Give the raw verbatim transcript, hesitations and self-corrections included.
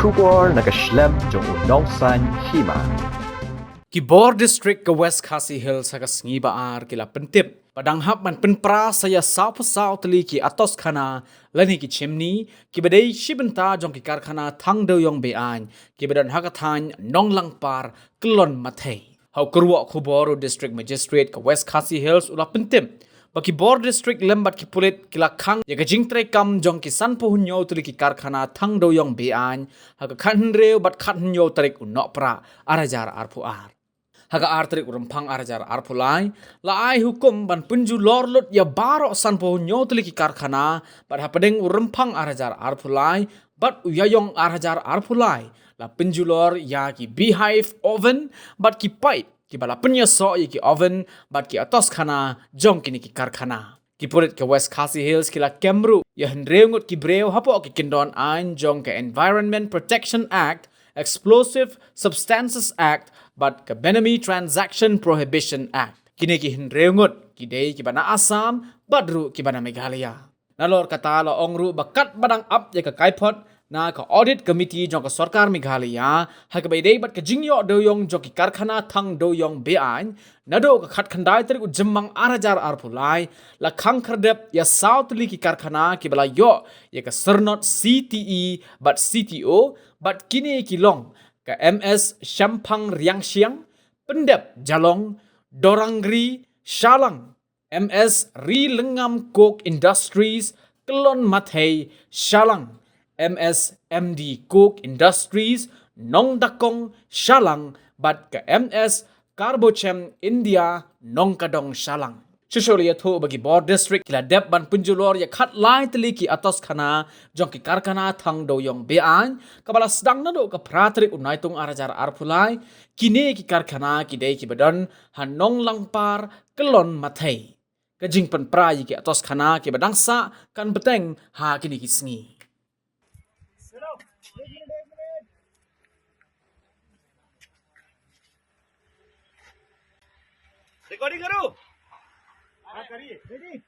Khubor na ka shlem jong u nongsaiñ hima. Ki bor district ka West Khasi Hills ha ka sngi ba ar ki la pyntip ba dang hap ban pynpra sa ïa sawphew saw tylli ki atoskhana lane ki chimney kiba dei shi bynta jong ki karkhana thang dewïong be-aiñ kiba don ha ka thaiñ Nonglangpar, Klon Mathei. Ha u kyrwoh khubor u District Magistrate ka West Khasi Hills u la pyntip ba ki bor district lem bad ki pulit ki la khang ïa ka jingtreikam jong ki sanphew hynñiew tylli ki karkhana thang dewïong be-aiñ ha ka khathynriew bad khathynñiew tarik u Nohprah ar hajar arphew ar. Ha ka ar tarik u Rymphang ar hajar arphew lai la ai hukum ban pynjulor lut ïa baroh sanphew hynñiew tylli ki karkhana bad hapdeng u Rymphang ar hajar arphew lai bad u Ïaïong ar hajar arphew lai la pynjulor ïa ki beehive oven bad ki pipe kiba la pynïasoh ïa ki oven bad ki atoskhana jong kine ki karkhana. Ki pulit ka West Khasi Hills ki la kem ruh ïa hynriew ngut ki briew hapoh ki kyndon aiñ jong ka Environment Protection Act, Explosive Substances Act bad ka Benami Transaction Prohibition Act. Kine ki hynriew ngut ki dei kiba na Assam bad ruh kiba na Meghalaya. Nalor kata la ong ruh ba katba dang ap ïa ka kaiphod na ka Audit Committee jong ka Sorkar Meghalaya ha kaba ïadei bad ka jingïoh dewïong jong ki karkhana thang dewïong be-aiñ, naduh ka khatkhyndai tarik u Jymmang ar hajar arphew lai la khang khyrdep ïa saw tylli ki karkhana kiba la ïoh ïa ka syrnod C T E bad C T O bad kine ki long ka M S Shemphang Riangshiang, Pyndep Jalong, Dorangri Shalang, M S Ri Lyngngam Coke Industries, Klon Mathei, Shalang, M S M D Coke Industries, Nongdakong, Shalang bad ka M S Carbochem India, Nongkadong, Shalang. Shuh shuh la ïathuh ba ki bor district ki la dep ban pynjulor ïa khatlai tylli ki atoskhana jong ki karkhana thang dewïong be-aiñ kaba la sdang naduh ka phra tarik u Naitung ar hajar arphew lai. Kine ki karkhana ki dei kiba don ha Nonglangpar, Klon Mathei. Ka jingpynpra ïa ki atoskhana kiba dang sah kan bteng ha kine ki sngi. Recording करो। हाँ, करिए। Ready?